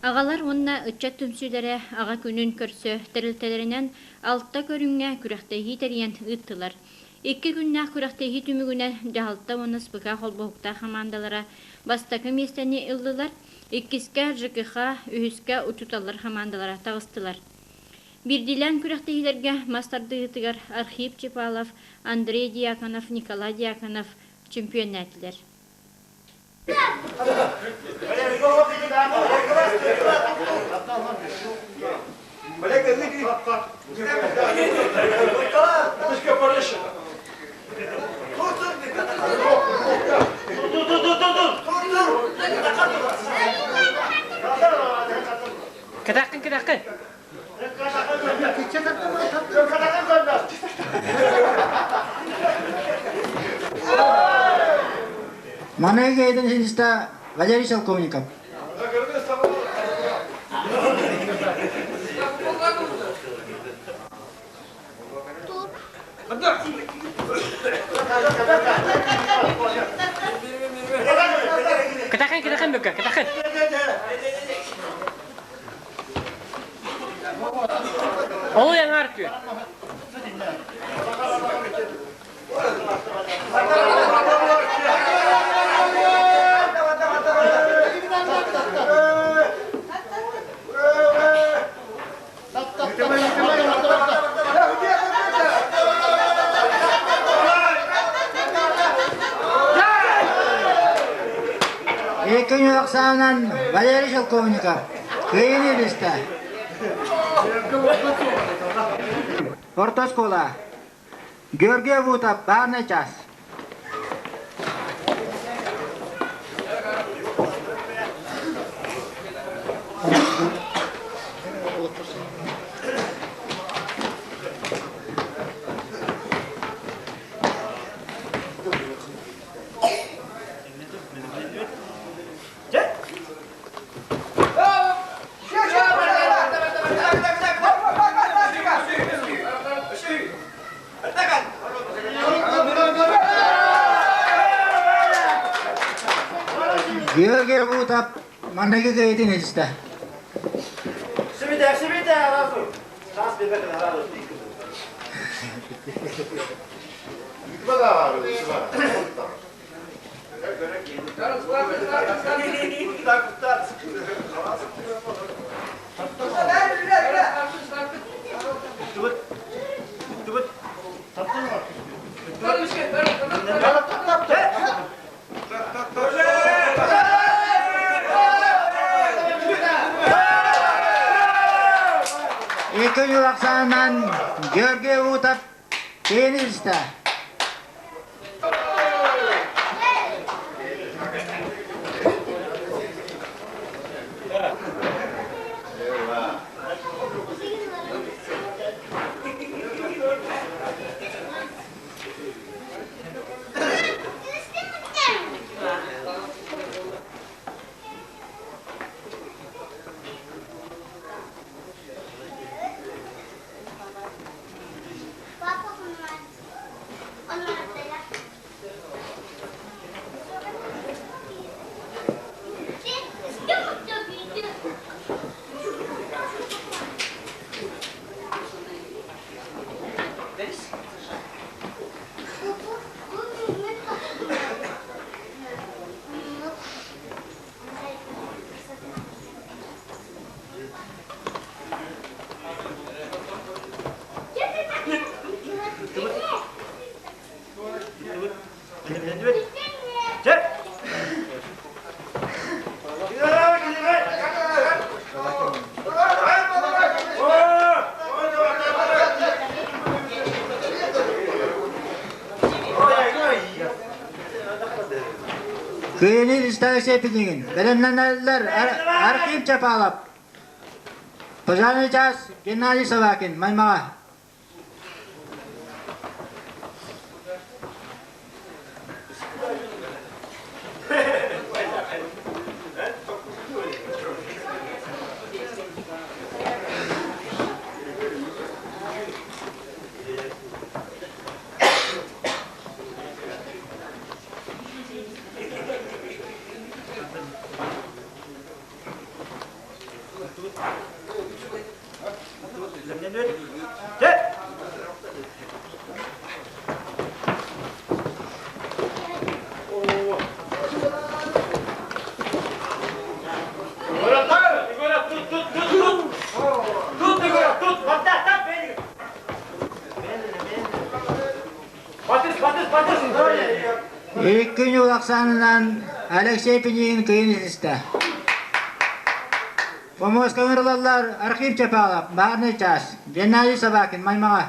Аҕалар уонна ыччат түмсүүлэрэ Аҕа күнүн көрсө тэрилтэлэринэн алта көрүҥҥэ күрэхтэһии тэрийэн ыыттылар. Икки күннээх күрэхтэһии түмүгүнэн дьаһалта уонна СПК холбоһуктаах хамаандалара бастакы миэстэни ыллылар, иккискэ ЖКХ, үһүскэ учууталлар хамаандалара таҕыстылар. Биирдиилээн күрэхтэһиилэргэ мас тардыһыытыгар Архип Чепалов, Андрей Дьяконов, Николай Дьяконов чемпионнаатылар. Кэтэххин, кэтэххин. Маныга киһитин силистэ Валерий Шелковников. Кэтэххин, кэтэххин, Бүккэ, кэтэххин. Ол яңар кү. Екі Оксанан Валерий Шелковников кыайын илистэ. Орто оскуола. Георгий Абутов, баарный час. Георгий Абутов манныгы кыайытын илистэ. Екі жыл ахсаанынан Георгий Абутов кыайын илистэ. Кыайыы станция пилигин бэлэмнэнэллэр Архив Чапалов, пожарный час Геннадий Собакин, Маймаҕа. Икки ньуул ахсаанынан Алексей Пинигин кыйын итистэ. Помоска ыҥырылаллар Архив Чапалов, баарный чаас, Геннадий Собакин, Маймаҕа.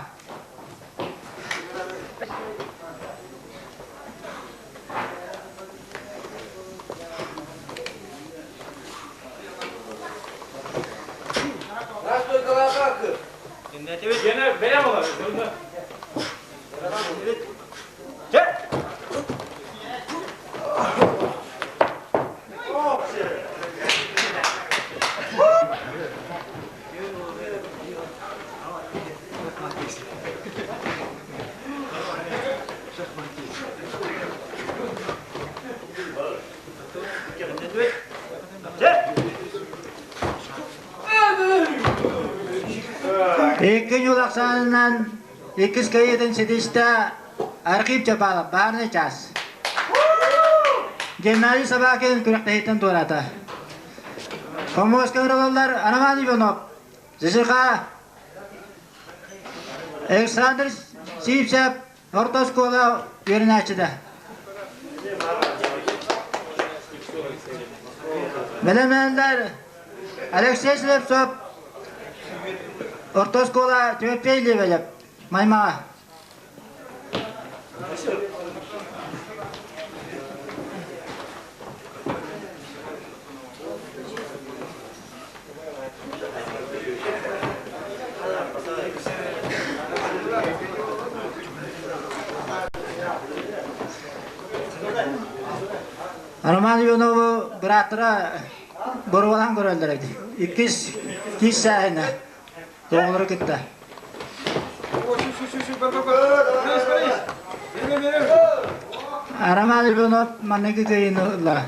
Икки ньуул ахсаанынан иккис кыайыытын ситистэ Архип Чапалов, баарный час. Геннадий Собакин күрэхтэһииттэн туораата. Хомуоска ыҥырылаллар Роман Иванов, ЖЖХ, Александр Сивцев, орто оскуола үөрэнээччитэ. Бэлэмнэнэллэр Алексей Слепцов, орто оскуола Тимофей Лебедев, Маймаҕа. Роман Иванову бырааттара боруолаан көрөллөр эбит. Иккис киис сааһына оҕолору кытта. Роман Иванов манныгы кыайыыны ылла.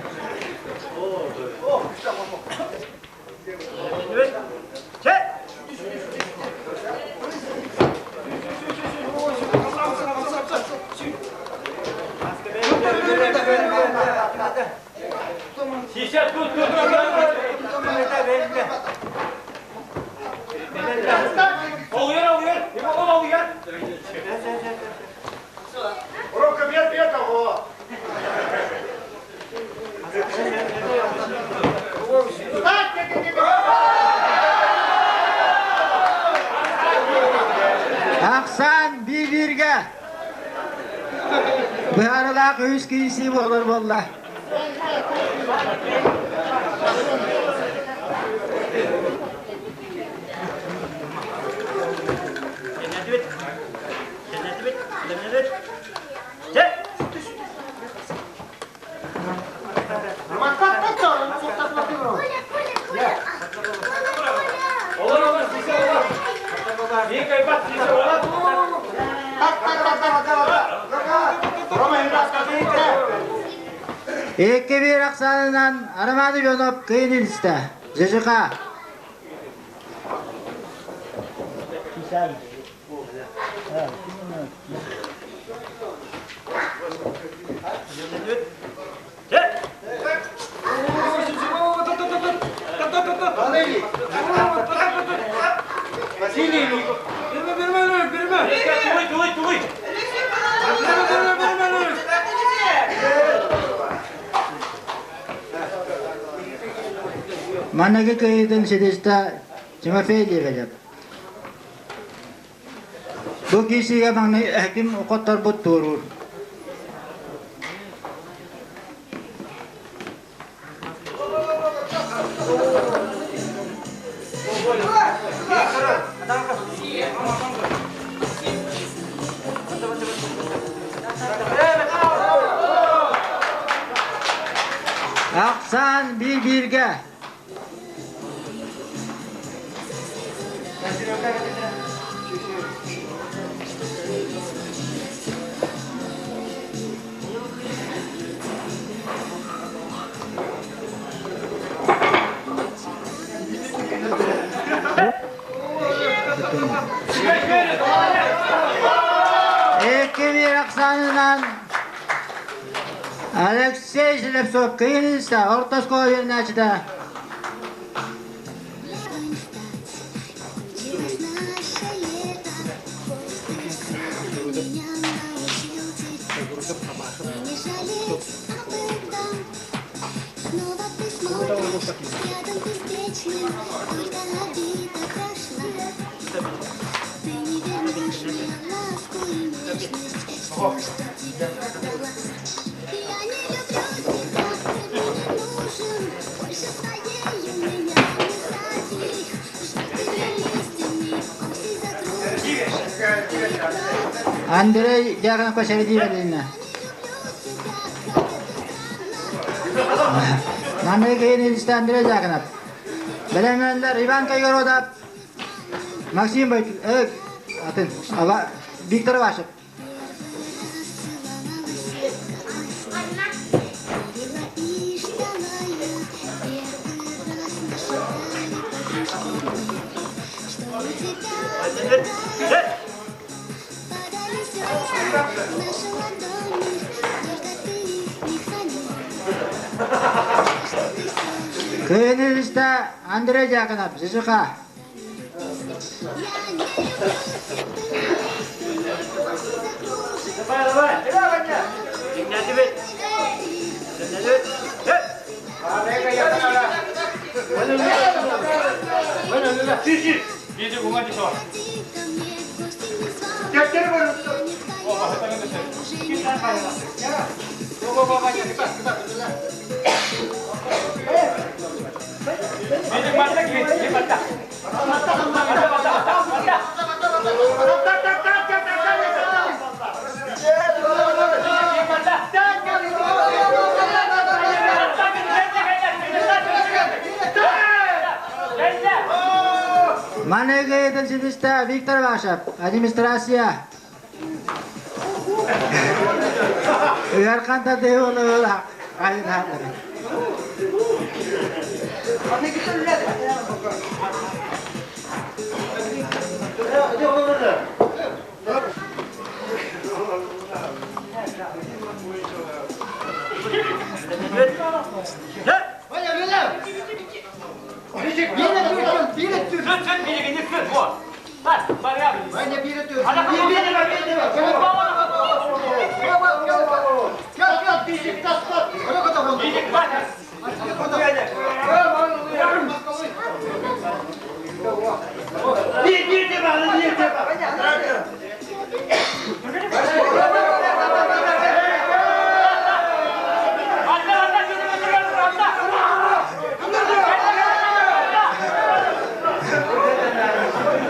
Ахсаан биир-бииргэ быһаарылаах үһүс киирсии буолар буолла. Икки биир ахсаанынан Роман Иванов кыйын илистэ. ЖЖК. Маныгы кыйытын ситистэ Тимофей Лебедев. Бу киисигэ маҥнай эһэтим хотторбут туоруур. Ахсаан биир-бииргэ. Икки биир ахсаанынан Алексей Слепцов кыйын орто оскуола үөрэнээччитэ. Андрей Дьяконов Сергей Маннык киһини Андрей Дьяконов. Бэлэмнэннэр Иван Кайгородов, Максим Бай, атын, Виктор Вашев. Кыайын Андрей Дьяконов, ЖЖХ. Маныгы сидиста Виктор Вашев, администрация. Ыархан тадыылыла айнаатары.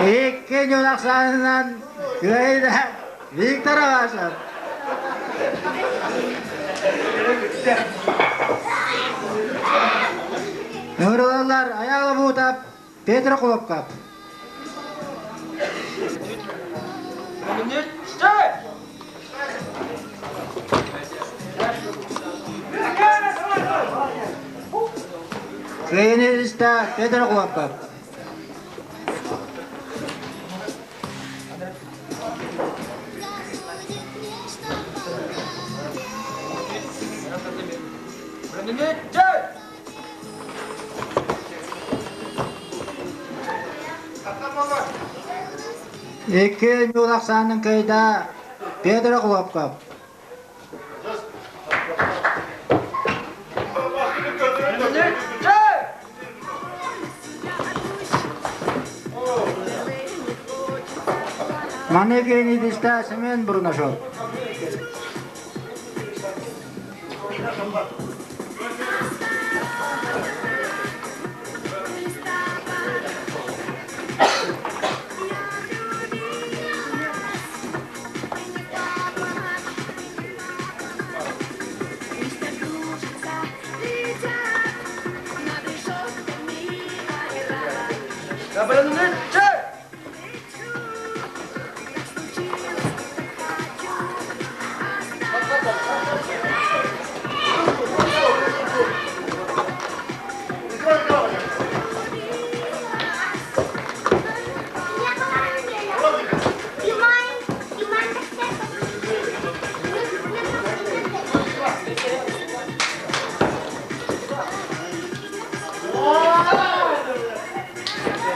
Икки ньулахсаанынан кыайда Виктор Авашев. Ыҥырылаллар Аяла Буутап, Петр Кулопкап. Кыайын Петр Кулопкап. Икки ньуулахсаанын кыайда Петр Кулопков. Маны киһини Семен Бурнашов.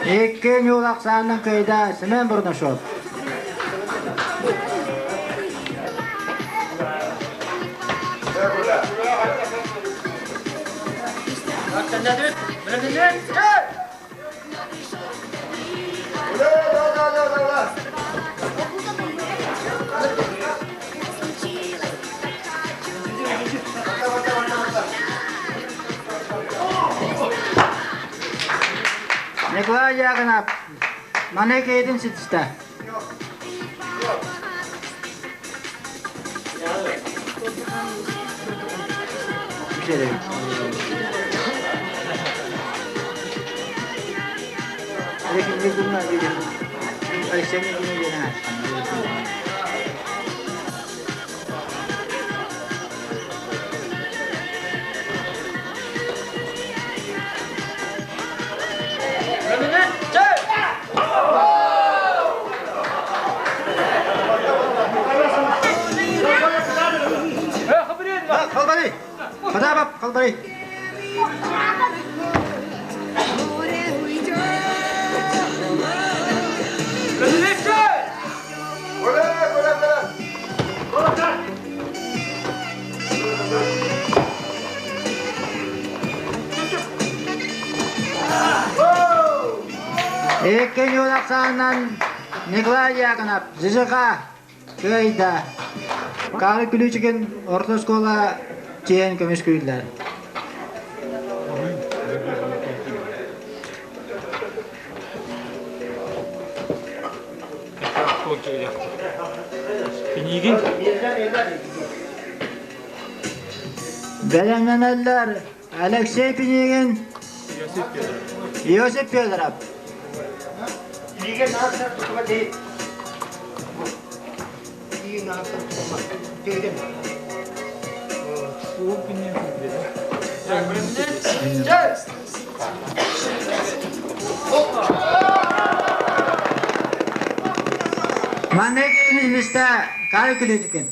Икки ньуулахсаанын кыайда Семен Бурнашов. Николай Дьяконов маны киһитин ситистэ. Халбарый! Хадабап, халбарый! Икки ньуул ахсаанынан Николай Дьяконов ЗЖК кыайда. Каары Күлүүчүкүн орто оскуола тиэн көмүскүүллэр. Пинигин. Бэлэмнэнэллэр Алексей Пинигин, Иосиф Федоров. Манна киинилистэ Кай Күлүүчүкүн.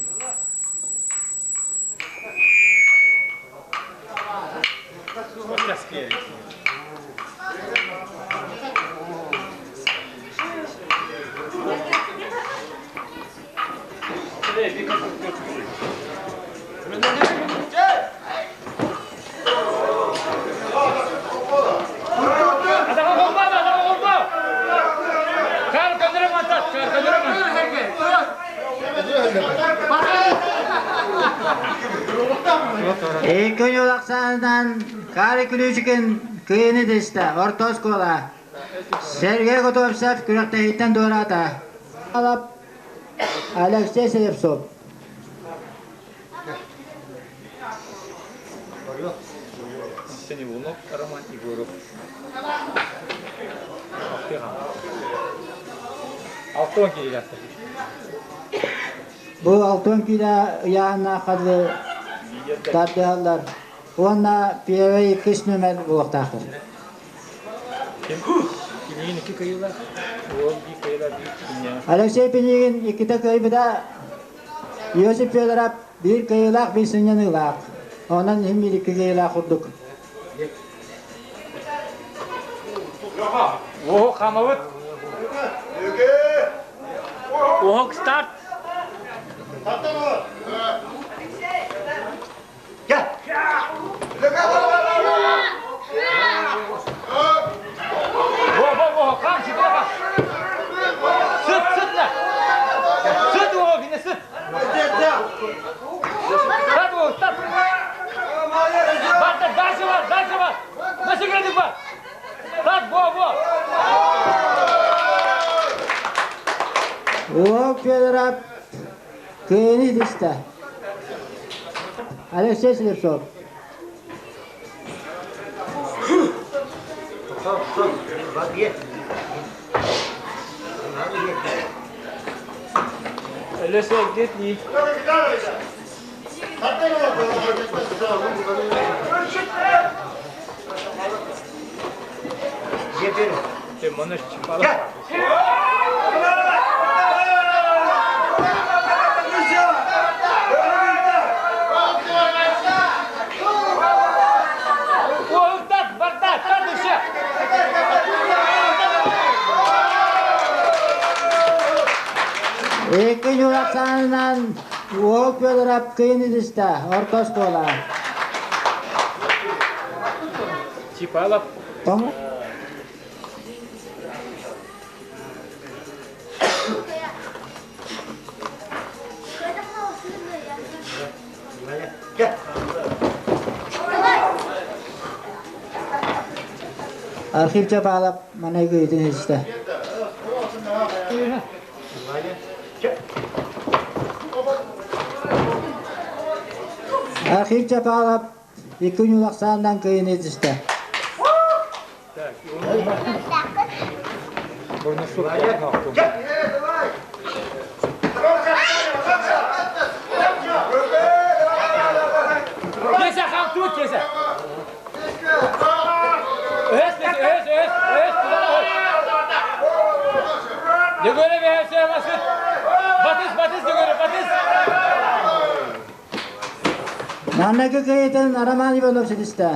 Икки жыл ахсаанынан Кары Күлүүчүкүн кыйыны дистэ орто оскуола. Сергей Готовцев күрэхтэһииттэн туораата. Алексей Слепцов. Сеневунов Роман Егоров. Алтон киилэ. Бу алтон киилэ ыйааһыннаах хадыы тардыһаллар уонна первый иккис нүмер буолуохтаахтар. Пинигин икки кыйыылаах, уол биир кыйыылаах биир Алексей Пинигин иккитэ кыайбыта Иосиф Федоров биир кыайыылаах, биир сынньаныылаах. Онон иһин биир икки кыайыылаах курдук. Оһо хамабыт. Оһок старт. Во, во, во, хам, сидоха. Сыт, сыт на. Сыт, о, не сыт. Старт, о, старт. Бар, дальше бар, дальше бар. Насиградик бар. Старт, во, во. Уол Федоров кыайыны илистэ. Алексей Слепцов. Икки дьулахсаанынан Уол Федоров кыйын илистэ, орто оскуола. Чипалов. Том Архив Чапалов манайгы итин истэ. Архив Чапалов икки ньулахсааннан кыйын итистэ. Кесе халтуут кесе. Өс өс өс өс. Дөгөрө бэһэсэ басыт. Батыс батыс дөгөрө батыс. Маннакы кыйытын Роман Иванов ситистэ.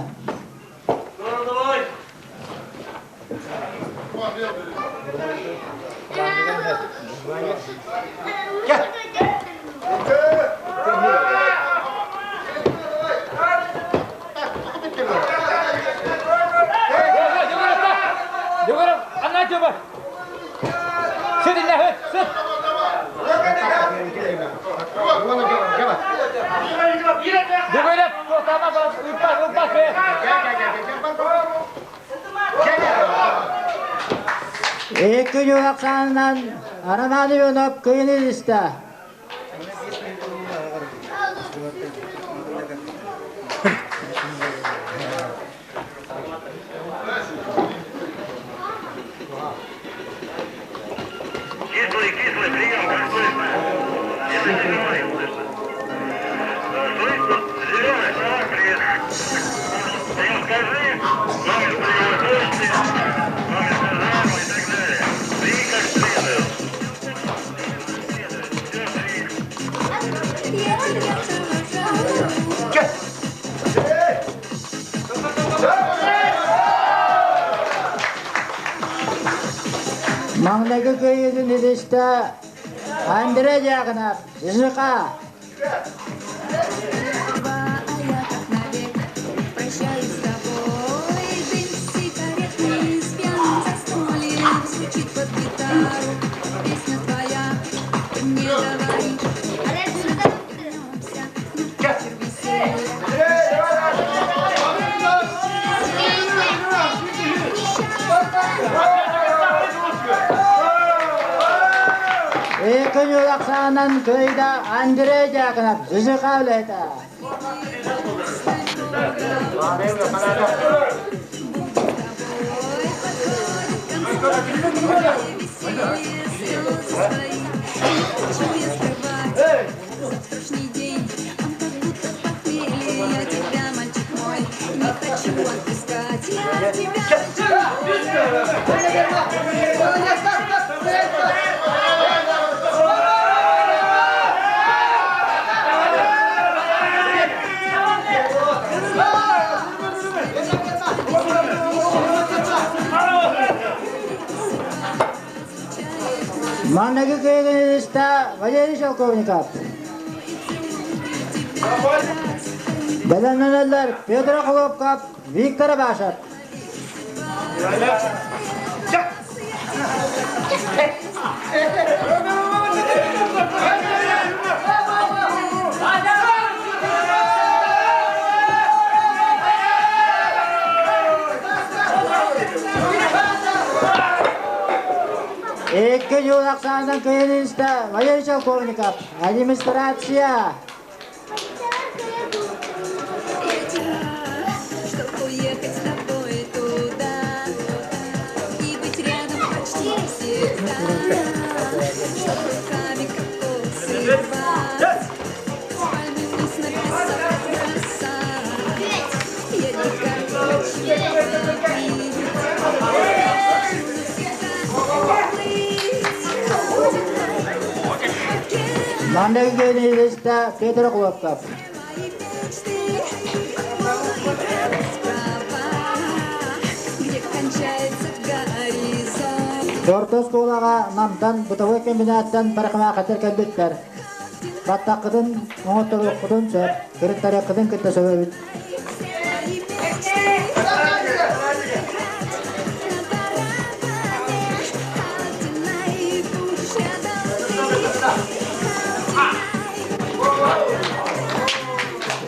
Икки жыл ахсаанынан Роман Иванов кыйын истэ. Кислый, кислый, прием, как слышно? Это зеленый слышно. Слышно? Зеленый, давай, привет. Ты им скажи, номер приема номер казармы и так далее. Три как следует. Все, три. Я тебя провожаю. Маҥнайгы кыайыытын ситистэ Андрей Дьяконов, СЖК. А я как навек прощаюсь с тобой. Дым сигаретный с пьяным застольем звучит под гитару. Песня твоя, ты мне говоришь, вернемся на вечер веселья. Икки жыл ахсаанынан кыайда Андрей Дьяконов, СЖК үлэһитэ. Тобой подходит к концу веселье, слезы свои. Не хочу я скрывать завтрашний день. Он как будто в похмелье. Я тебя, мальчик мой, не хочу отпускать. Я тебя, мальчик мой. Маҥнайгы кыайыытын ситистэ Валерий Шелковников. Бэлэмнэнэллэр Петр Охлопков, Виктор Абашев. Икки жыл ахсаанынан кыайыытын ситистэ Валерий Шелковников. Администрация. Чтоб уехать с тобой туда и быть рядом почти всегда, чтоб руками кокосы рвать, с пальмы вниз на песок бросать. Я никак не хочу плыть, я хочу навсегда плыть. Будет океан Маҥнайгы кыайыытын ситистэ Петр Охлопков. мои мечты, буду играть в права, где кончается горизонт. Орто оскуолаҕа Намтан бытовой комбинаттан парикмахердар кэлбиттэр. Баттаххытын оҥотторуоххутун сөп, кырыттарыаххытын кытта сөбөбүт. Все мои мечты.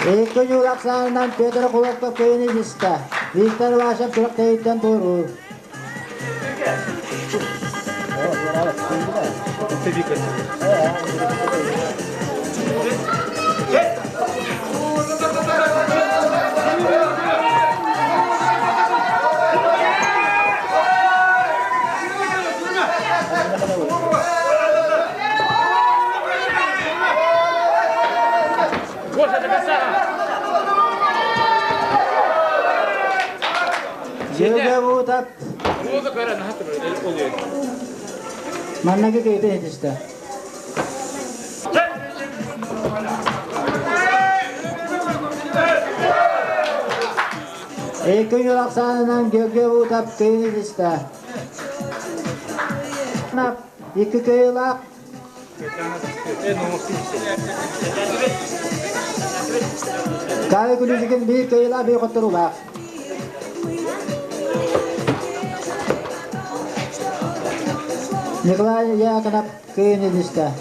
Икки ньуул ахсаанынан Петр Кулаков кыайыыны ситистэ. Виктор Ивашев күрэхтэһииттэн туоруур. Дьиэгэ уутат манныгы киһитэ иһитистэ. Икки күн ахсаанынан Георгий Уутап кыйын иһитистэ. Икки кыйылаах Каайы күлүүтүгүн биир кыйылаах биир хотторуулаах. Николай Яконов кыйын илистэ.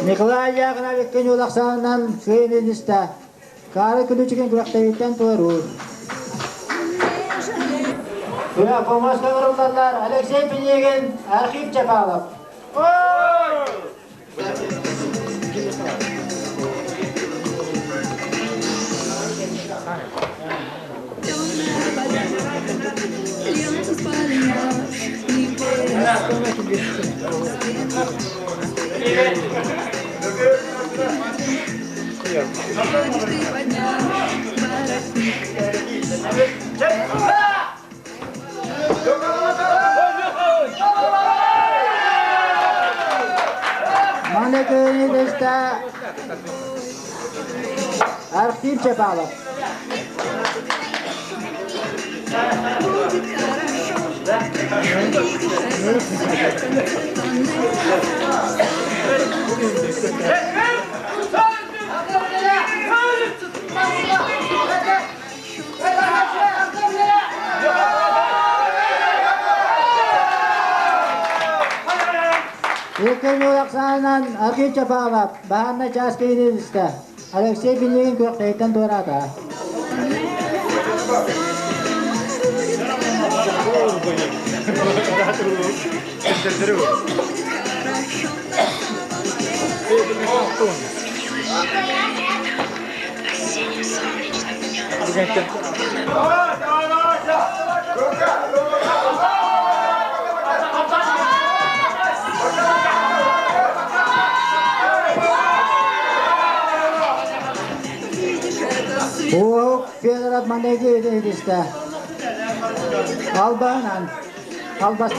Николай Яковлевич күн кыайын илистэ. Каары күлүүчүгүн күрэхтэһииттэн туоруур. Күрэх помоска ылыллаллар Алексей Пинигин, Архип Чапалов. Маны кыайыы Архив Чапалов. Икки Оксанан Архив Чапалов баһаарынай чаас киириилистэ. Алексей Пинигин күрэхтэһииттэн туораата. Уоһук Федоров маҥнайгы иһитистэ. Албаһынан албас.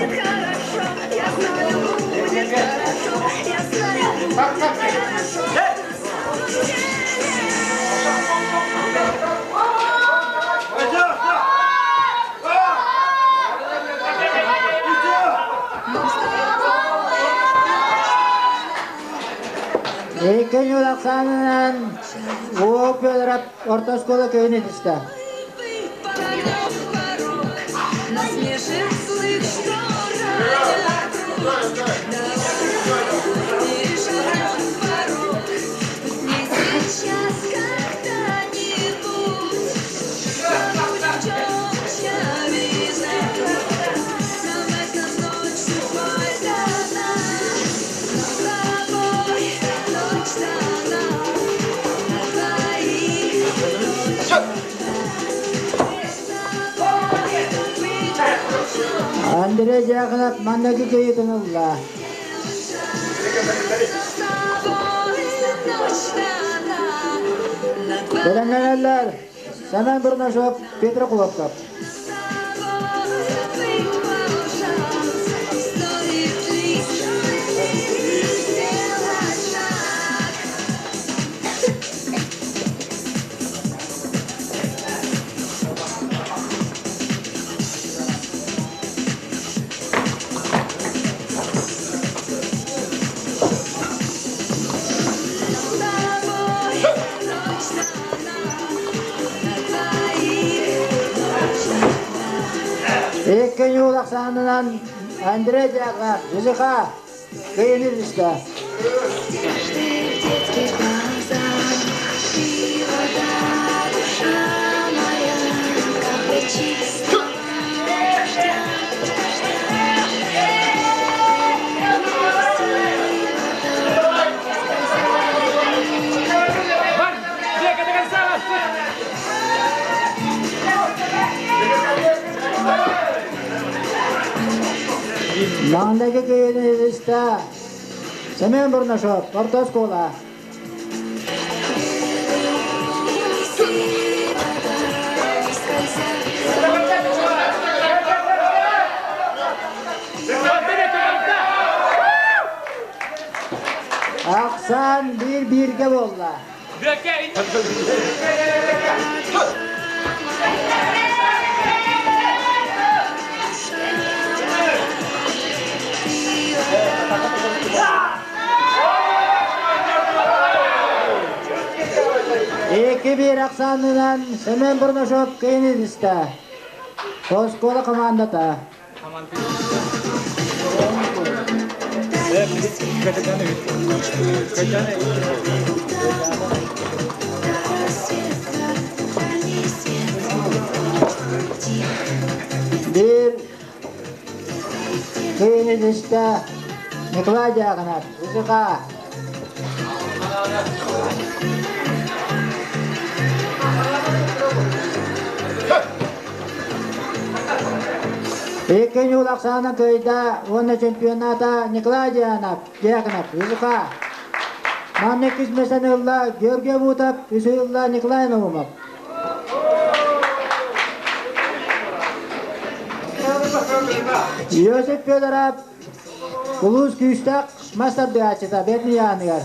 Икки ньуул ахсаанынан Уоһук Федоров орто оскуола кыһын итистэ. Андрей Дьяконов манныгы кыйытын ылла. Бэлэмнэнэллэр Семен Бурнашов, Петр Кулатков. Икки ньуул ахсаанынан Андрей Дьяконов, ЖЖХ кыайыыны түстэ. Бар, Жека, до конца вас! Маҥнайгы кыайыыны истэ Семен Бурнашов, орто оскуола. Ахсаан биир-бииргэ буолла. 2-1 ахсаанынан Семен Бурнашов кыайыыны истэ. Оскуола командата. Биир кыайыыны истэ Николай Дьяконов, УСХ. Икки ньуул ахсаана кыайда уонна чемпионата Николай Дианов, Дьяконов, ЮЗХ. Манна иккис миэстэни ылла Георгий Абутов, үсүһү ылла Николай Наумов. Иосиф Федоров улуус күүстээх мас тардыһааччыта бэрт мийааныгар.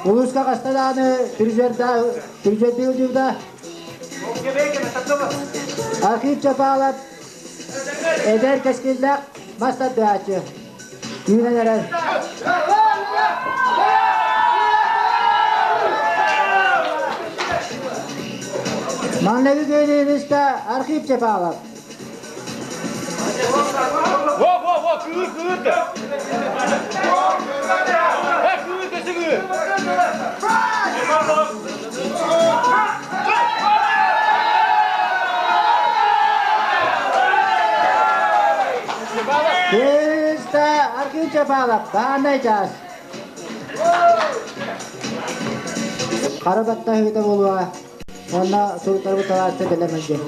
Улууска хаста даҕаны призердыы сылдьыбыта. Архив Чапалов эдэр кэскиллээх мас тардыһааччы. Үүнэн эрэр. Маҥнайгы киһини Архив Чапалов. Во, во, во, кыыр, кыыр да. Э, кыыр да сыгыр. Киста Архив Чапалов, бааннай чаас. Хара баттаһыыта буолуо. Уонна суруктарбыт талааччы бэлэмэлдьи.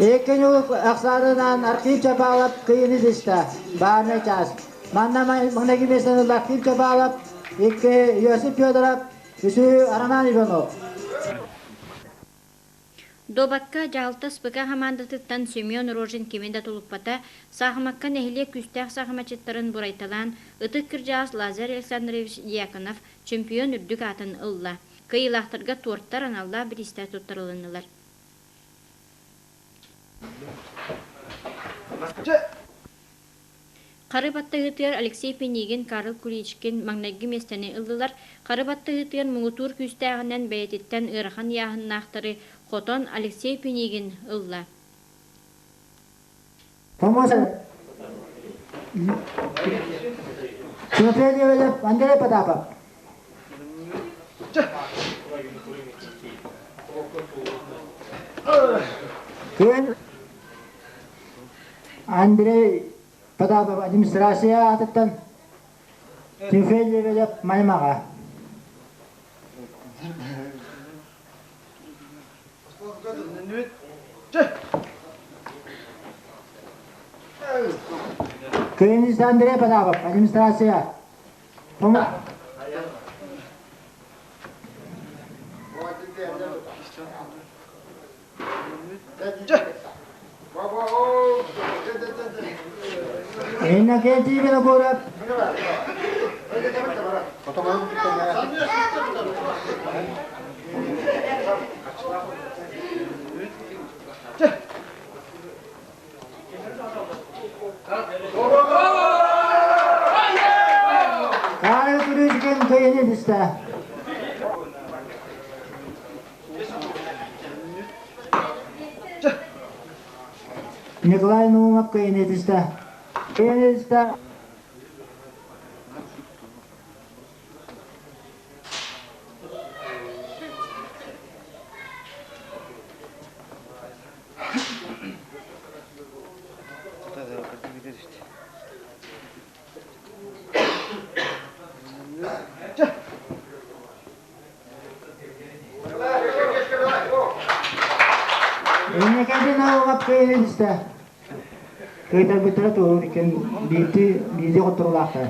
Икки ньулук ахсаанынан Архив Чапалов кыйыны дистэ. Баарнай чаас. Манна маҥнайгы миэстэни ылла Архив Чапалов, икки Иосиф Федоров, үсү Роман Иванов. Дуобакка дьаһалта СПК хамаандатыттан Семен Рожин кими да тулуппата, саахымакка нэһилиэк күүстээх саахыматчыттарын бурайталаан, ытык кырдьаҕас Лазарь Александрович Дьяконов чемпион үрдүк аатын ылла. Кыайыылаахтарга туортар аналлаах бириистэр туттарылыннылар. Хары баттаһыытыгар Алексей Пинигин, Карл Куличкин маҥнайгы миэстэни ыллылар. Хары баттаһыытыгар муҥутуур күүстээҕинэн бэйэтиттэн ыарахан ыйааһыннаахтары хотон Алексей Пинигин ылла. Тимофей Лебедев, Андрей Потапов. Күн Андрей Потапов администрация аатыттан Тимофей Лебедев Маймаҕа. Күнүс Андрей Потапов, администрация. Иннокентий Винокуров. Карл Крючкин кыйыны түстэ. Николай Наумов кыйыны түстэ. Кыйыны түстэ. Иннокентий Наумов кыйыны түстэ. Кыйтарбыттара туоруур иккин биирдии биирдии хотторуулаахтар.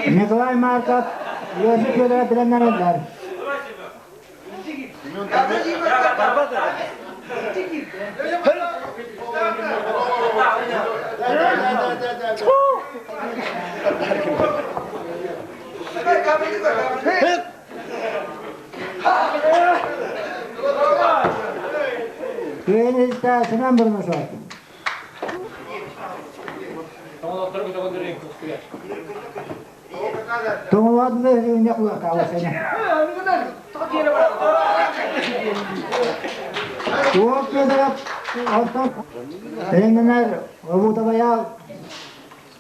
Николай Марков, Иосиф Федоров билэннэрэллэр. Күөнүстэ Семен Бурнашов. Тоҥолоодуна үһүннэх улахтаабасана. Туох Федоров ортон Ренненер Обутабаял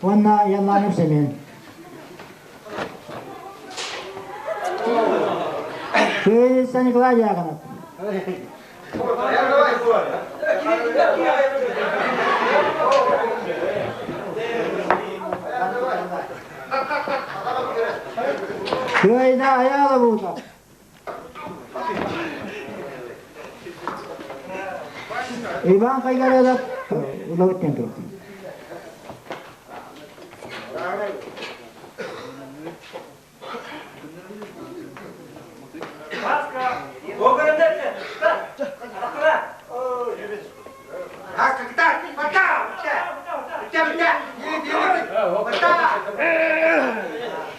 уонна Янланов Семен. Кыайыса Николай Дьяконов. Кыайда Айаала Буутов. Иван Кайгарадов Улауттен тур.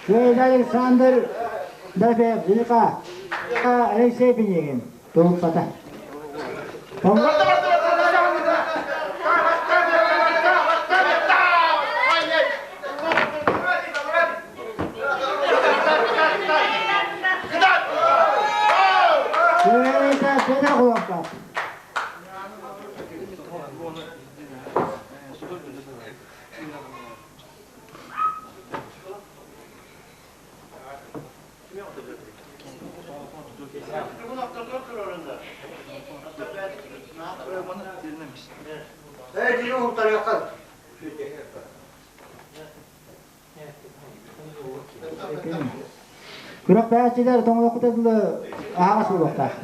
Кыайда Александр Дорофеев, Зилика, Алексей Пинегин, Тулуппата. Кыайда Федор Кулаков. Күрэхтэһээччилэр тоҥолоххута дылы аһаҕас буолуохтаах.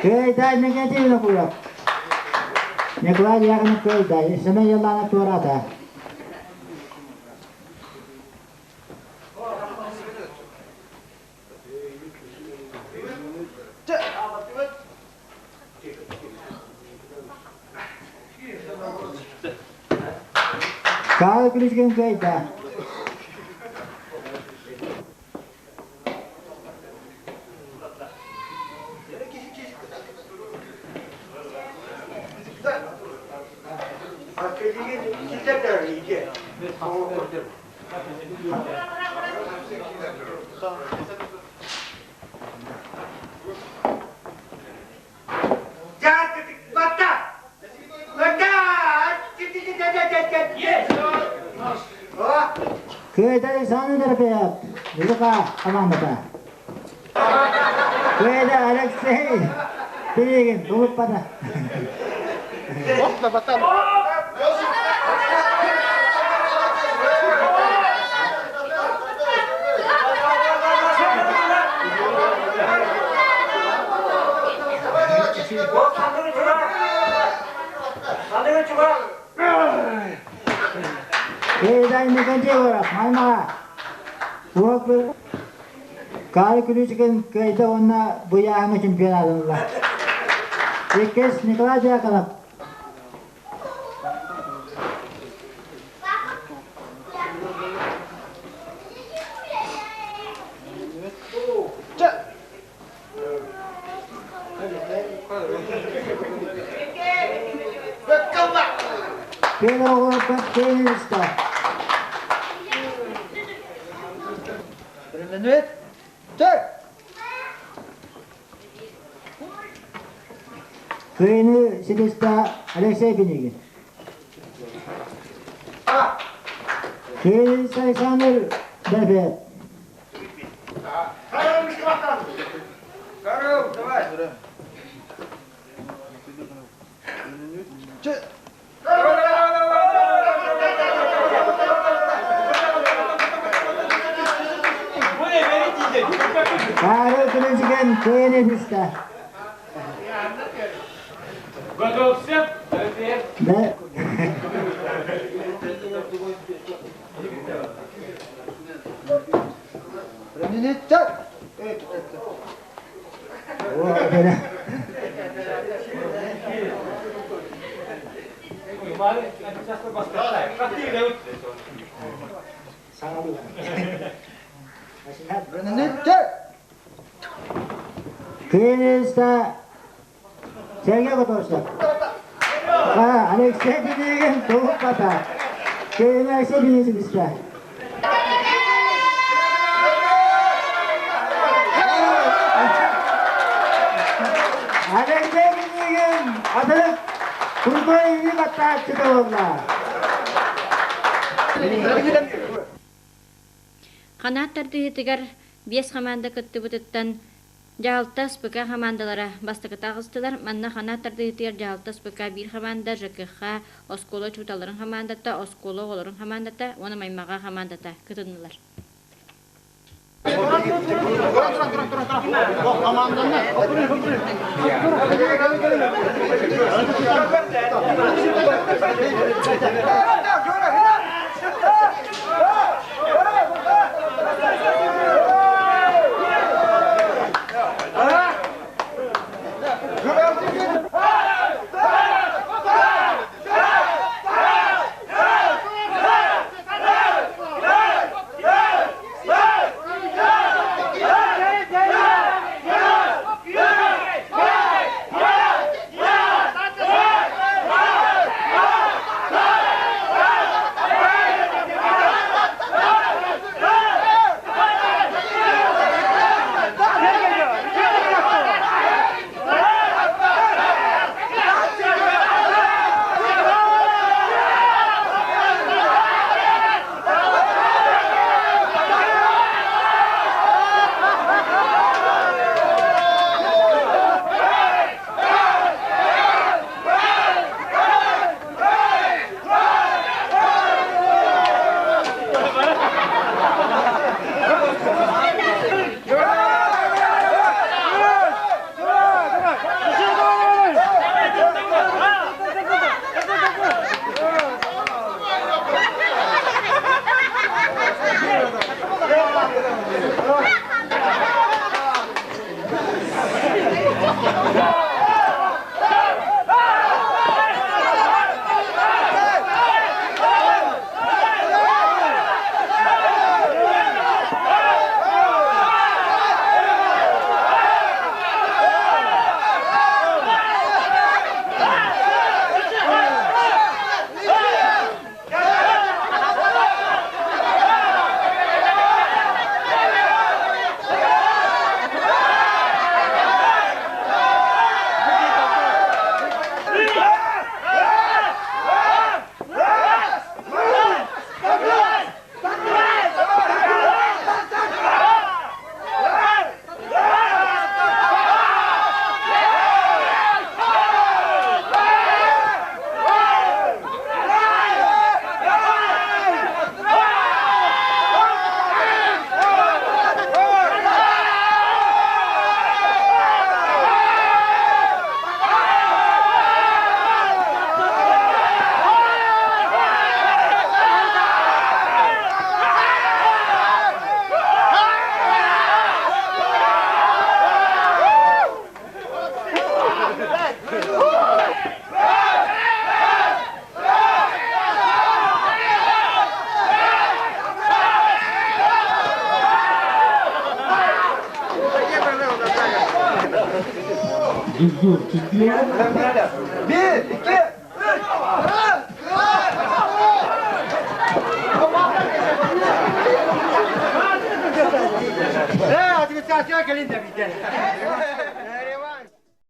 Кыайда Иннокентий Винокуров. Николай Дьяконов кыайда, Семен Еланов туораата. Каалы күлүскүн кыайда. Кыайда Александр Дорофеев, Лука командата. Кыайда Алексей Пиригин, Тулуппата. Кыайда Николай Егоров, Маймаҕа. Уол Каары Күлүүчүкүн кыайда уонна бу ыйааһыҥҥа чемпионатын ылла. Иккис Николай Дьяконов. Петр Оҕолорбут тенниста. Кыайыны ситистэ Алексей Пинигин. Кыайыны Александр Дербет. Павел Күлүчүкэн кыайыны ситистэ. Готовься. Да. Кыайыста Сергей Готовцев. Алексей Пинигин тулуппата. Кыайыны Алексей Пинигин ситистэ. Алексей Пинигин атын крутой илии баттааччыта буолла. Ханаат тардыһыытыгар биэс хамаанда кыттыбытыттан Дьаһалта СПК хамаандалара бастакыта аҕыстылар. Манна ханаат тардыһыытыгар дьаһалта СПК биир хамаанда, ЖКХ, оскуола учууталларын хамаандата, оскуола оҕолорун хамаандата уонна Маймаҕа хамаандата кытыннылар. 1, 2, 3.